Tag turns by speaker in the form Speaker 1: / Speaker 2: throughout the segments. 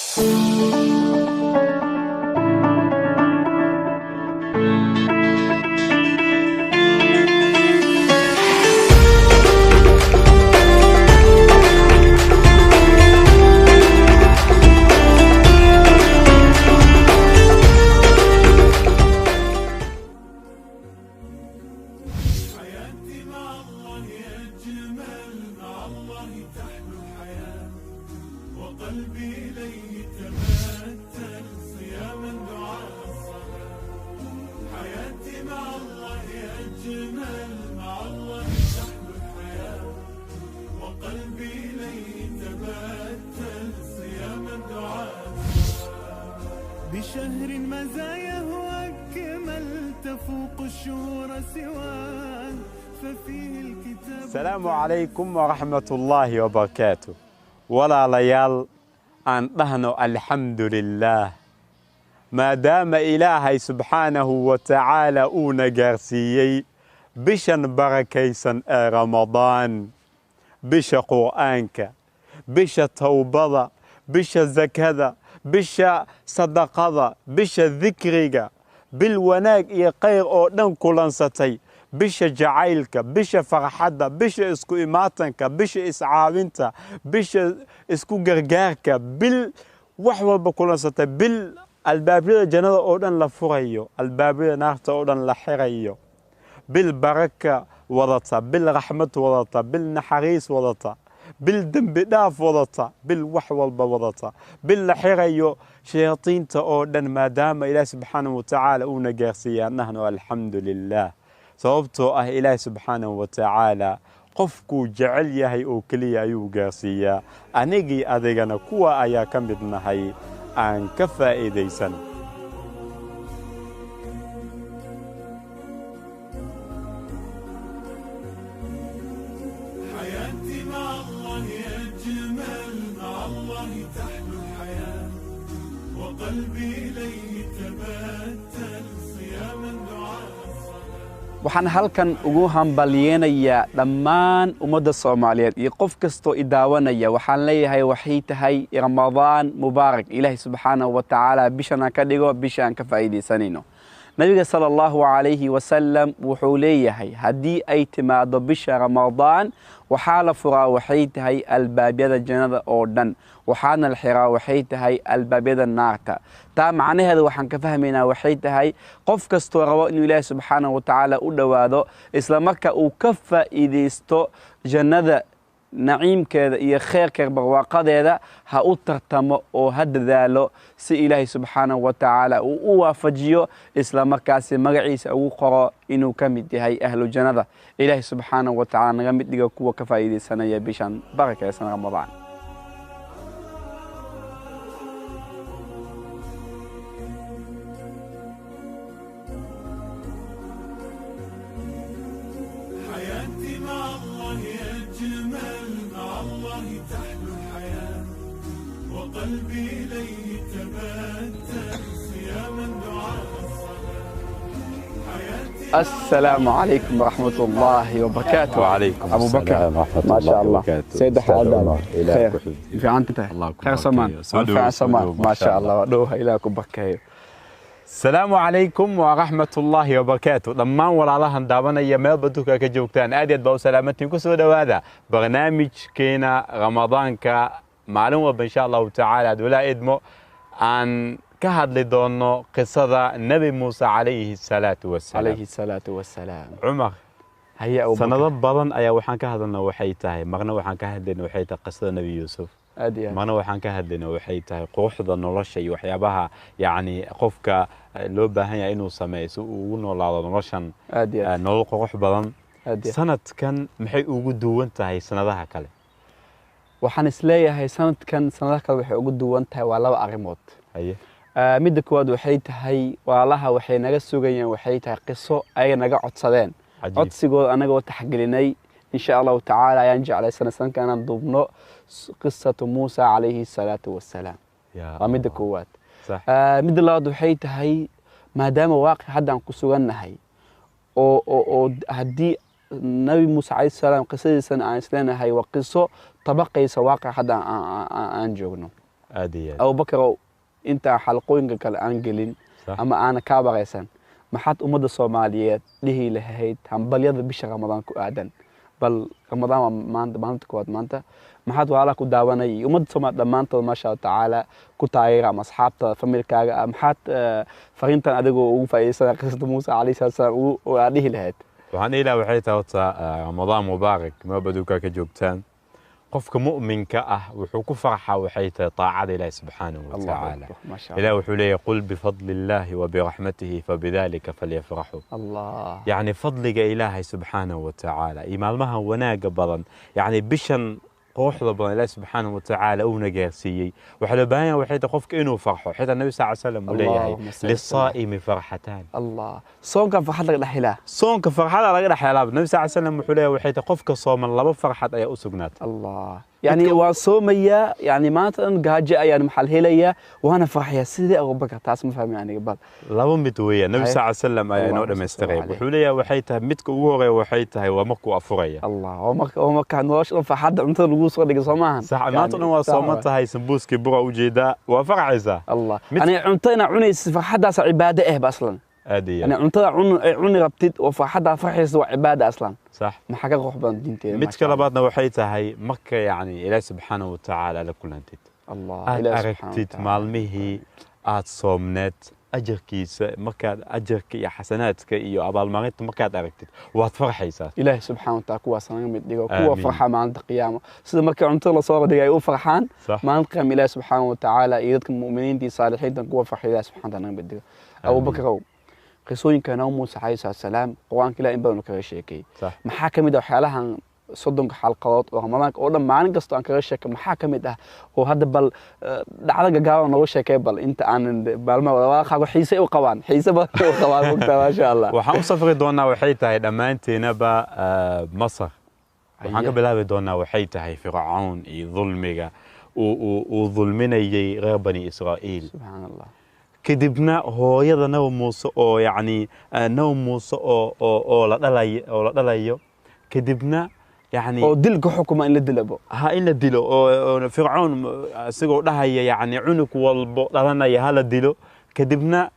Speaker 1: حياتي مع الله أجمل، مع الله تحلو الحياة، وقلبي إليه تبتل، صياما دعاء الصلاة. حياتي مع الله أجمل، مع الله تحلو الحياة، وقلبي إليه تبتل، صياما دعاء الصلاة. بشهر مزاياه أكمل، تفوق الشهور سواه، ففيه الكتاب.
Speaker 2: Asalaamu calaykum waraxmat ullaahi wabarakaatu. Walaalayaal, aan dhahno alxamdu lilaah, maadaama Ilaahay subxaanahu wa tacaala uuna gaarsiiyey bishan barakaysan ee Ramadaan, bisha Qur'aanka, bisha towbada, bisha sakada, bisha sadaqada, bisha dikriga, bil wanaag iyo khayr oo dhan kulansatay, bisha jacaylka, bisha farxadda, bisha isku imaatanka, bisha iscaawinta, bisha isku gargaarka, bil wax walba kulansatay, bil albaabyada jannada oo dhan la furayo, albaabyada naarta oo dhan la xirayo, bil baraka wadata, bil raxmad wadata, bil naxariis wadata, bil dembi dhaaf wadata, bil wax walba wadata, bil la xirayo shayaadiinta oo dhan. Maadaama Ilaah subxaanahu watacaala uuna gaarsiiyaa, nahnu alxamdu lilah, sababtoo ah Ilaahi subxaanahu wa tacaala qofkuu jecel yahay oo keliya ayuu gaarsiiyaa. Anigii adigana kuwa ayaa ka mid nahay. Aan ka faa'iidaysan.
Speaker 1: حياتي مع الله أجمل، مع الله تحلو الحياة، وقلبي إليه تبتل، صياما دعاء الصلاة.
Speaker 3: Waxaan halkan ugu hambalyeynayaa dhammaan ummadda Soomaaliyeed iyo qof kastoo i daawanaya. Waxaan leeyahay, waxay tahay Ramadaan mubaarak. Ilaahay subxaanahu wa tacaala bishan aan ka dhigo bisha aan ka faa'iidaysanayno. Nabiga sala Allahu calayhi wasalam wuxuu leeyahay, haddii ay timaado bisha Ramadaan, waxaa la furaa waxay tahay albaabyada jannada oo dhan, waxaana la xiraa waxay tahay albaabyada naarta. Taa macnaheeda waxaan ka fahmaynaa waxay tahay, qof kastoo rabo inuu Ilaahi subxaanahu wa tacaala u dhowaado, isla marka uu ka faa'iidaysto jannada naciimkeeda iyo kheyrkeeda, barwaaqadeeda, ha u tartamo oo ha dadaalo si Ilaahay subxaanahu wa tacaala uu u waafajiyo, isla markaasi magaciisa ugu qoro inuu ka mid yahay ahlu jannada. Ilaahay subxaanahu wa tacaala naga mid dhiga kuwa ka faa'iidaysanaya bishan barakaysan Ramadaan.
Speaker 1: حياتي مع الله أجمل، مع الله تحلو الحياة، وقلبي إليه تبتل، صياما دعاء الصلاة. حياتي
Speaker 3: السلام عليكم ورحمة الله وبركاته.
Speaker 2: وعليكم
Speaker 3: أبو بكر.
Speaker 2: السلام ورحمة
Speaker 3: ما شاء
Speaker 2: الله
Speaker 3: الله.
Speaker 2: وبركاته.
Speaker 3: سيد
Speaker 2: أستاذ
Speaker 3: أحمد.
Speaker 2: عمر، إله
Speaker 3: خير.
Speaker 2: ku xifdiyo.
Speaker 3: في عنت.
Speaker 2: Allah ku
Speaker 3: خير سمان.
Speaker 2: barakeeyo. Soo
Speaker 3: في
Speaker 2: dhowow, soo
Speaker 3: سمان.
Speaker 2: dhowow,
Speaker 3: ما شاء الله دوها إله ku barkeeyo.
Speaker 2: Asalaamu calaykum waraxmat ullaahi wabarakaatu. Dhammaan walaalahan daawanaya meelba duka ka joogtaan, aad iyo aad baa u salaamantiin. Kusoo dhowaada barnaamijkeena Ramadaanka, maalin walba insha Allahu tacaala adwalaa idmo aan ka hadli doono qisada Nebi Muuse calayhi salaatu wasalaam.
Speaker 3: عليه الصلاة والسلام.
Speaker 2: Cumar,
Speaker 3: هيا أبو بكر.
Speaker 2: sanado badan ayaa waxaan ka hadalna waxay tahay, marna waxaan ka hadlayna waxay tahay qisada Nebi Yuusuf,
Speaker 3: أدي
Speaker 2: marna waxaan ka hadlayna waxay tahay quruxda nolosha iyo waxyaabaha yacni qofka loo baahan yahay inuu sameeyo si uu ugu noolaado noloshan
Speaker 3: أدي
Speaker 2: nolol qurux badan.
Speaker 3: أدي
Speaker 2: Sanadkan maxay ugu duwan tahay sanadaha kale?
Speaker 3: Waxaan isleeyahay sanadkan sanadaha kale waxay ugu duwan tahay waa laba arrimood.
Speaker 2: Haye.
Speaker 3: Midda koowaad waxay tahay, walaalaha waxay naga sugayeen waxay tahay qiso ay naga codsadeen.
Speaker 2: Cajiib.
Speaker 3: Codsigooda anagoo taxgelinay, insha Allahu tacaala ayaan jeclaysanay sanadkan inaan duubno qisatu Muusa calayhi salaatu wasalaam.
Speaker 2: Yaa
Speaker 3: Waa midda
Speaker 2: Allah.
Speaker 3: koowaad.
Speaker 2: Sax.
Speaker 3: Midda labaad waxay tahay, maadaama waaqic hadda aan ku sugannahay oo haddii Nabi Muuse calayhi salaam qisadiisana aan isleenahay waa qiso tabaqaysa waaqic hadda aan joogno.
Speaker 2: Aad iyo aad.
Speaker 3: Abubakarow, intaan xalqooyinka kale aan gelin ama aana kaa baraysan, maxaad ummadda Soomaaliyeed dhihi lahayd hambalyada bisha Ramadaan ku aadan? Bal Ramadaan waa maanta, maalinta koowaad maanta, maxaad walaalaha ku daawanay iyo ummadda Soomaaliya dhammaantood, maasha Allah tacaala, ku taageera ama asxaabta familkaaga ah, maxaad fariintan adigoo ugu faa'iidaysanaya qisada Muuse calayhi salaatu wasalaam ugu aad dhihi lahayd?
Speaker 2: Waxaan dhihi lahaa waxay tahay horta, Ramadaan mubaarak meel baduukaa ka joogtaan. Qofka mu'minka ah wuxuu ku farxaa waxay tahay taacada Ilaahi subxaanahu wa
Speaker 3: Allahu
Speaker 2: tacaala.
Speaker 3: akbar, maasha Allah.
Speaker 2: Ilaah wuxuu leeyahay: qul bifadli illaahi wa biraxmatihi fabidalika falyafraxuu.
Speaker 3: Allah.
Speaker 2: Yacni fadliga Ilaahay subxaanahu wa tacaala iyo maalmahan wanaagga badan, yacni bishan quruxda badan Ilaahi subxaanahu wa tacaala uuna gaarsiiyey, waxaa loo baahan yahay waxay tahay qofka inuu farxo. Xitaa Nabi sal slam uu leeyahay:
Speaker 3: Allahumma salli.
Speaker 2: Lisaa'imi farxataan.
Speaker 3: Allah, soonkan farxad laga dhex helaa.
Speaker 2: Soonka farxada laga dhex helaa. Nabi sal slam wuxuu leeyahay waxay tahay qofka sooman laba farxad ayaa u sugnaatay.
Speaker 3: Allah, yani waan soomayaa, yani maanta dhan gaajo ayaan maxal helayaa, waana farxayaa. Sidee, Abubakar? Taas ma fahmi aniga bal.
Speaker 2: Laba mid weeyaan Nabi
Speaker 3: Haye.
Speaker 2: sal slam ayaa inoo
Speaker 3: Allahumma salli
Speaker 2: dhammaystiray.
Speaker 3: alayh.
Speaker 2: Wuxuu leeyahay waxay tahay midka ugu horeeya waxay tahay waa markuu afuraya.
Speaker 3: Allah, waa marka nolosha dhan farxadda cuntada lagu soo dhigay, soo maahan?
Speaker 2: Sax, maanta dhan waa
Speaker 3: sax
Speaker 2: sooman
Speaker 3: waay.
Speaker 2: tahay, sambuuskii bura ujeedaa, waa farxaysaa.
Speaker 3: Allah, yani cunto inaad cunaysid farxaddaas cibaado eh ba aslan.
Speaker 2: Aad iyo
Speaker 3: yani
Speaker 2: aad.
Speaker 3: Cuntada cun ay cuni rabtid oo farxaddaa farxaysa waa cibaada aslan.
Speaker 2: Sax.
Speaker 3: Maxaa ka qurux badan diinteeda?
Speaker 2: Midka
Speaker 3: Maasha Allah.
Speaker 2: labaadna waxay tahay marka yacni Ilaahi subxaanahu wa tacaala la kulantid,
Speaker 3: Allah,
Speaker 2: aad
Speaker 3: Ilaahi subxaanahu wa
Speaker 2: aragtid
Speaker 3: tacaala.
Speaker 2: maalmihii aad soomneed ajarkiisa, markaad ajarka iyo xasanaadka iyo abaalmarinta markaad aragtid, waad farxaysaa.
Speaker 3: Ilaahi subxaana wa taala kuwaas naga mid dhigo, kuwa
Speaker 2: Aamiin.
Speaker 3: farxa maalinta qiyaamo, sida marka cuntada lasoo dhigay ay u farxaan maalinta qiyaama. Ilaahi subxaana wa tacaala iyo dadka mu'miniinta iyo saalixiinta kuwa farxa Ilaahi subxaana wa taala naga mid dhigo. Abubakarow, qisooyinka Nabi Muuse calayhi salaatu salaam Qur-aanka Ilahi in badan uu kaga sheekeeyey. Maxaa ka mid ah waxyaalahan 30-ka xalqadood oo Ramadaanka oo dhan maalin kasta aan kaga sheekay, maxaa ka mid ah oo hadda bal dhacdo gagaaban nooga sheekay, bal inta aanan maalmaha wada xiise u qabaan, xiise badan u qabaan mogtaa, maasha Allah.
Speaker 2: Waxaan u safri doonaa waxay tahay dhammaanteenaba Masar. Waxaan ka bilaabi doonaa waxay tahay Fircawn iyo dulmiga uu dulminayay reer Bani Israa'iil.
Speaker 3: Subxaan Allah.
Speaker 2: Kadibna hooyada Nabi Muuse oo yacni Nabi Muuse oo la dhalayo, kadibna yacni
Speaker 3: oo dil ku xukuma in la dilabo.
Speaker 2: Ha, in la dilo, oo Fircawn isagoo dhahaya yacni cunug walbo dhalanaya ha la dilo. Kadibna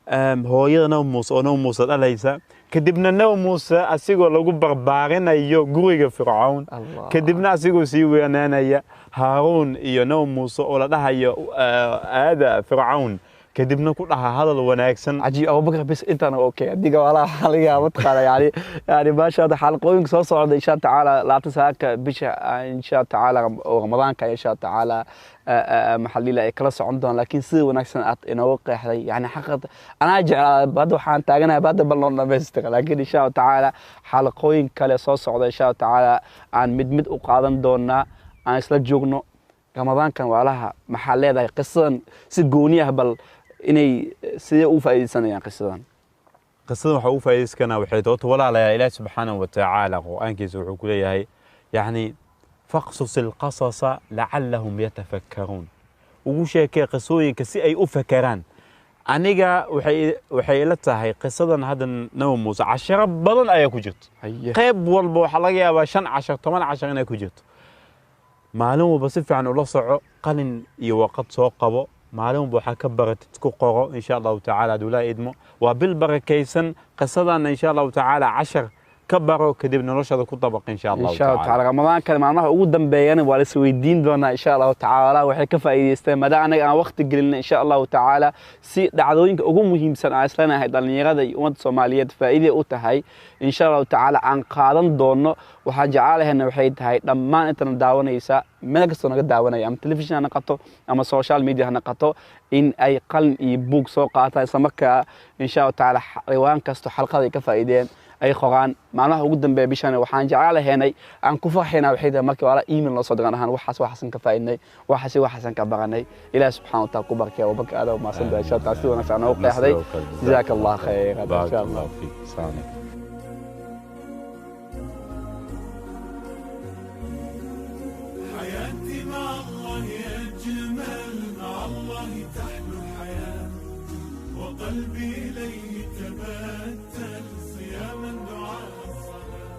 Speaker 2: hooyada Nabi Muuse oo Nabi Muuse dhalaysa, kadibna Nabi Muuse asigoo lagu barbaarinayo guriga Fircawn.
Speaker 3: Allah.
Speaker 2: Kadibna asigoo sii weynaanaya, Haaruun iyo Nabi Muuse oo la dhahayo aada Fircawn, kadibna ku dhaha hadal wanaagsan.
Speaker 3: Cajiib, Abubakar, bes intaan okay adiga walaa waxaa laga yaaba mataqaana yani maasha Allah, xalqooyinka soo socda insha Allah tacaala 29-ka bisha insha Allah tacaala oo Ramadaanka insha Allah tacaala maxaa la ay kala socon doonaan, laakiin sida wanaagsan aad inooga qeexday, yani xaqad anaa jeclaa hadda waxaan taaganahay hadda bal noo dhamaystira, laakiin insha Allah tacaala xalqooyin kale soo socda insha Allah tacaala aan mid mid u qaadan doonaa, aan isla joogno Ramadaankan. Waalaha maxaa leedahay qisadan si gooni ah, bal inay sidee u faa'iidaysanayaan qisadan?
Speaker 2: Qisadan waxaa ugu faa'iidaysan waxay doonta walaalayaal, Ilaahi subxaanahu wa tacaala Qur'aankiisa wuxuu ku leeyahay yacni: faqsus alqasasa lacallahum yatafakkaruun. Ugu sheekee qisooyinka si ay u fakaraan. Aniga waxay ila tahay qisadan hadda Nabi Muuse casharo badan ayaa ku jirto. Qayb walba waxaa laga yaabaa 5 cashar, 10 cashar inay ku jirto. Maalin walba si fiican ula soco, qalin iyo waqad soo qabo, maalin walba waxaa ka baratid ku qoro insha Allahu tacaala. Hadduu Ilaahay idmo, waa bil barakaysan. Qisadan insha Allahu tacaala cashar ka baro, kadib noloshada ku dabaq insha Allahu
Speaker 3: insha Allah
Speaker 2: tacaala.
Speaker 3: Tacaala Ramadaankan maalmaha ugu dambeeyana waa la isweydiin doonaa insha Allahu tacaala waxay ka faa'iidaysteen, maadaama anaga aan waqti gelinay insha Allahu tacaala si dhacdooyinka ugu muhiimsan aan isleenahay dhalinyarada iyo ummadda Soomaaliyeed faa'iido u tahay insha Allahu tacaala aan qaadan doono. Waxaan jeclahayna waxay tahay dhammaan intana daawanaysa, meel kastoo naga daawanaya, ama telefishin ha noqoto ama social media ha noqoto, in ay qalin iyo buug soo qaataan, isla markaa insha Allahu tacaala riwaan kasto xalqada ay ka faa'iideen ay qoraan. Maalmaha ugu dambeeya bishan waxaan jeclahaynay aan ku farxaynaa waxay tahay markii wala email noo soo diran ahaan waxaas waxaasan ka faa'iidnay, waxaas waxaasan ka baranay. Ilaah subxaana wa taala ku barkeeya. Abubakar, aad u mahadsantahay insha Allah, si wanaagsan noogu qeexday. Jazaaka Allah khayran insha
Speaker 2: Baarak
Speaker 3: Allah.
Speaker 2: Allahu fiik. Salaam calaykum.
Speaker 1: حياتي مع الله أجمل، مع الله تحلو الحياة، وقلبي إليه تبتل، صياما دعاء الصلاة.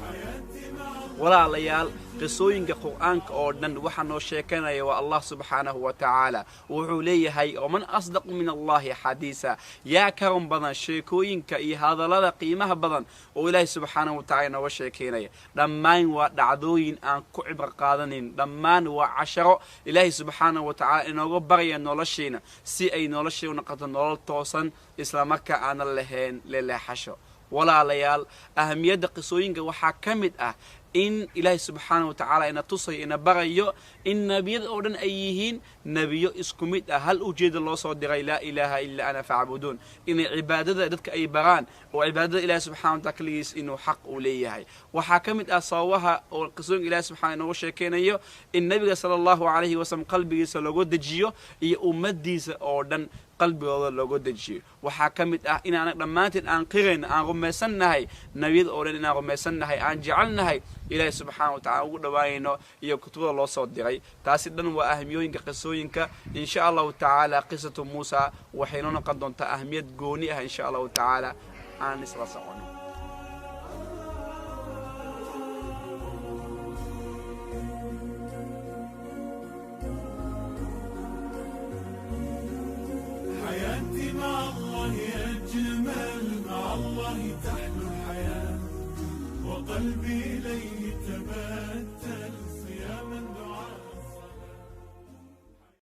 Speaker 1: حياتي مع
Speaker 3: Walaalayaal. Qisooyinka Qur'aanka oo dhan waxaa noo sheekanaya waa Allah subxaanahu wa tacaala. Wuxuu leeyahay: "Waman asdaqu min Allahi xadiisa." Yaa ka run badan sheekooyinka iyo hadallada qiimaha badan oo Ilaahay subxaanahu wa tacala nooga sheekeynaya? Dhammaan waa dhacdooyin aan ku cibro qaadanayn, dhammaan waa casharo Ilaahay subxaanahu wa tacaala inooga baraya noloshiina, si ay noloshii u noqoto nolol toosan, islamarkaa aanan lahayn leleexasho. Walaalayaal, ahamiyadda qisooyinka waxaa ka mid ah in Ilaahay subxaana wa tacaala ina tusayo, ina barayo in nebiyada oo dhan ay yihiin nebiyo isku mid ah, hal ujeeda loo soo diray: "Laa ilaaha ilaa ana facbuduun", inay cibaadada dadka ay baraan oo cibaadada Ilahi subxana wa tacala keligiis inuu xaq uu leeyahay. Waxaa ka mid ah sababaha oo qisooyinka Ilahi subxana inooga sheekeynayo in Nebiga sala Allahu calayhi wasalam qalbigiisa looga dejiyo iyo ummadiisa oo dhan qalbigooda looga dejiyo. Waxaa ka mid ah in aan dhammaanteen aan qirayno, aan rumaysannahay nebiyada oo dhan, inaan rumaysannahay, aan jecelnahay, Ilaahay subxaana wa tacala ugu dhowaanayno iyo kutubada loo soo diray. Taasi dhan waa ahmiyooyinka qisooyinka. Insha Allahu tacaala, qisatu Muusa waxay noo noqon doontaa ahmiyad gooni ah, insha Allahu tacaala. Aan isla socono.
Speaker 1: حياتي مع الله أجمل، مع الله تحلو الحياة، وقلبي إليه تبتل صياما.